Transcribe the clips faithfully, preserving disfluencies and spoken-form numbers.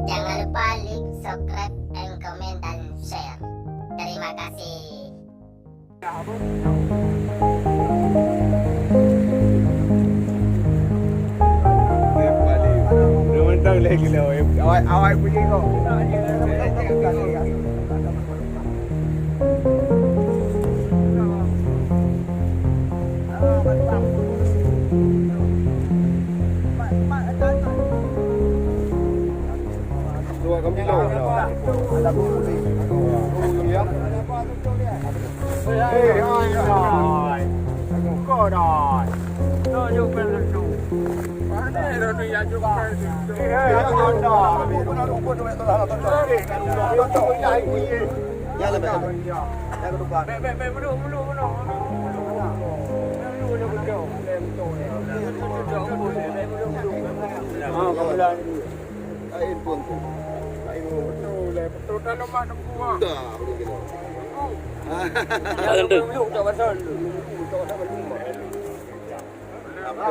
Jangan lupa like, subscribe, and comment, dan share. Terima kasih. Awai, awai, pergi kau. Dua kami lo. Hei, hei, hei. Kau dah. Mana dah tu yang jumpa tu? Hei, hei, hei. Ya, lebih. Ya, ketupat. Bek, bek, bek, belum, belum, belum. Belum, belum, belum. Ah, kamu dah. Lain pun tu. Lain pun. Betul, eh. Betul dalam mak tempuh, ah. Dah, boleh kena. Ah. Belum, belum, tak pasal. Belum, tak pasal, belum. Apa?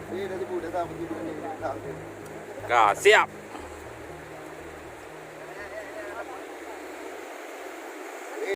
Ni dah tipu, dah tahu tipu ni. Ka, siap.